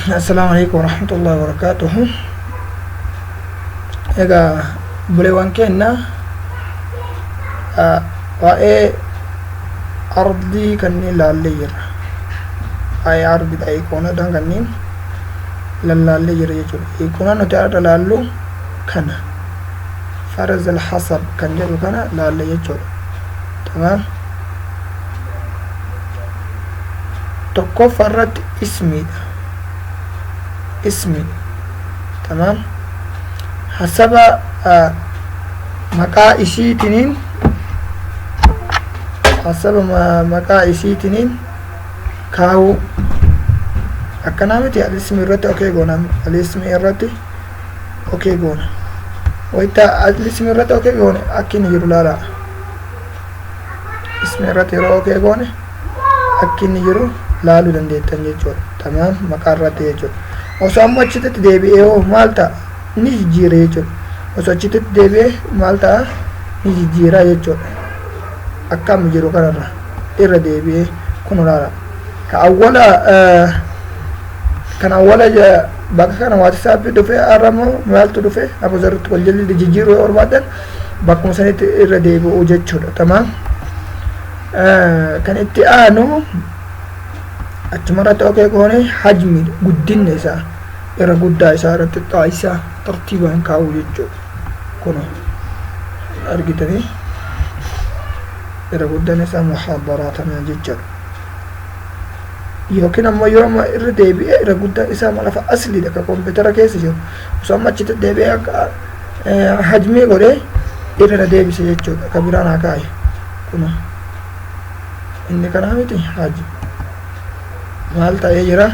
Assalaamu alaikum warahmatullahi wabarakaatuhu. Egaa buleewwan keenya waa'ee ardii kanneen laallee jirra. Waa'ee ardiidha ikoonadhaan kanneen lallaallee jirra jechuudha. Ikoonaan nuti har'a laallu kana faraz al-hasab kan jedhu kana laalle jechuudha. Tamaam. Tokkoffaa irratti ismiidha. Ismi. Tamaam. Hasaba maqaa isiitiniin hasaba maqaa isiitiniin kaahuu akkanaa miti. Al-ismi irratti okee goona. Al-ismi irratti okee goona. Wayita al-ismi irratti okee goone akki inni jiru laalaa. Ismi irratti yeroo okee goone akki inni jiru laaluu dandeettan jechuudha. Tamaam, maqaa irratti jechuudha. Osoo amma achitti deebi'ee hoo maal ta'a? Ni jijjiira jechuudha. Osoo achitti deebi'ee maal ta'a? Ni jijjiira jechuudha. Akka amma jiru kanarra irra deebi'ee kun olaala. Ka awwala kan awwala bakka kana waatisaappi dhufe, har'a immoo maaltu dhufe? Abu Zarritti wal jalli jijjiiruu yoo barbaadan bakkuma sanitti irra deebi'u jechuudha. Tamaam. Kan itti aanu achuma irratti okee goone hajmi guddinna isaa irra guddaa isaa irra xiqqaa isaa tartiibaan kaa'uu jechuudha. Kun argitanii irra guddaan isaa muhaadaraa tanaa jechuudha. Yookiin ammoo yoo amma irra deebi'ee irra guddaan isaa lafa asliidha ka kompiitara keessa jiru osoo amma achitti deebi'ee akka hajmii godhee irra na deebise jechuudha. Ka biraan haa kaa'e kun inni kanaa miti, haji maal ta'ee jira?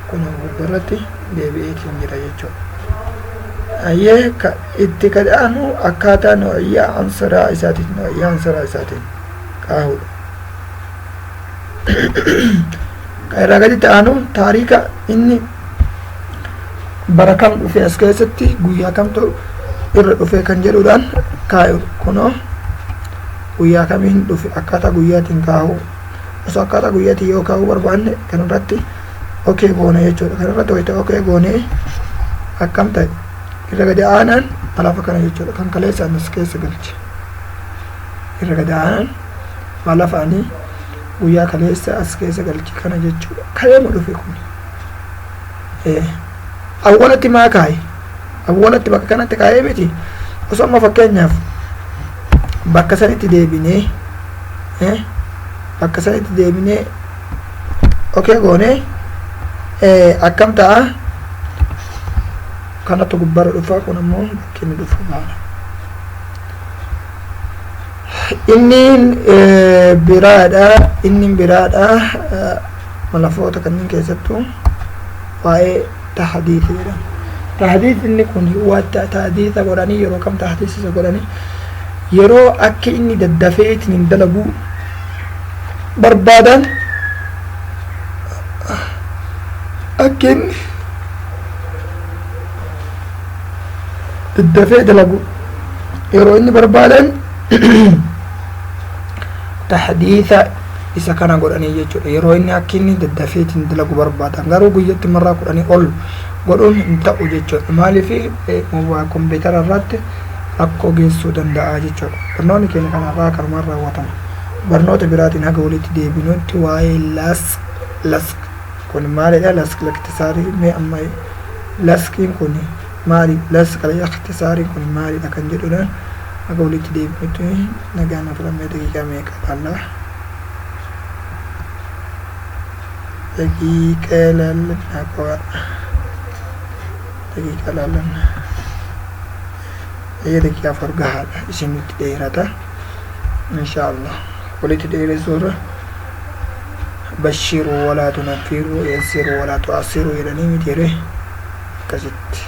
Kun gubbarratti deebi'eetiin jira jechuudha. Ayyee, ka itti kadhaanu akkaataa noo'iyyaa ansaraa isaatiin, noo'iyyaa ansaraa isaatiin kaa'uudha. Kan irraa gaditti aanu taariika inni bara kam dhufe, as keessatti guyyaa kamtu irra dhufe kan jedhuudhaan kaa'u. Kunoo guyyaa kamiin dhufe akkaataa guyyaatiin kaa'u. Osoo akkaataa guyyaatiin yoo kaa'uu barbaanne kanarratti okee goone jechuudha. Kanarratti wayita okee goone akkam ta'e? Irra gadi aanaan alafa kana jechuudha. Kan kaleessaan as keessa galche irra gadi aanaan malafa ani guyyaa kaleessa as keessa galche kana jechuudha. Kaleema dhufe kun awwalatti maa kaaye? Awwalatti bakka kanatti kaayee miti. Osoo amma fakkeenyaaf bakka sanitti deebinee, bakka sanitti deebinee okee goone akkam ta'a? Kanatu gubbaarra dhufa, kun ammoo bakki inni dhufu baala. Inni biraadha, inni biraadha. Malafoota kanneen keessattuu waa'ee tahdiith jedhama. Tahdiith inni kun waa tahdiitha godhanii yeroo kam tahdiis isa godhanii? Yeroo akka inni daddafee ittiin dalaguu barbaadan, akka inni daddafee dalagu yeroo inni barbaadan tahdiitha isa kana godhanii jechuudha. Yeroo inni akka inni daddafee ittiin dalagu barbaadan garuu guyyatti marraa 10 ol godhuun hin ta'u jechuudha. Maaliif? Kompiitara irratti rakkoo geessuu danda'a jechuudha. Barnoonni keenya kanarraa kanumaan raawwatama. Barnoota biraatiin haga walitti deebinutti waa'ee lask kun maalidha? Lask laktisaarii mee amma laskiin kun maali? Lask laktisaariin kun maalidha kan jedhudhaan haga walitti deebinutti nagaan afuramee. Daqiiqaa meeqa laallaa? Daqiiqa laallannaa qo'a, daqiiqa laallanna. Eeyyee, daqiiqa 4 gahaadha, isinitti dheerata. Insha Allah walitti dheeressuurra bashiruu walaa tunaffiruu, yassiruu walaa tu'assiruu jedhanii miti jedhee akkasitti.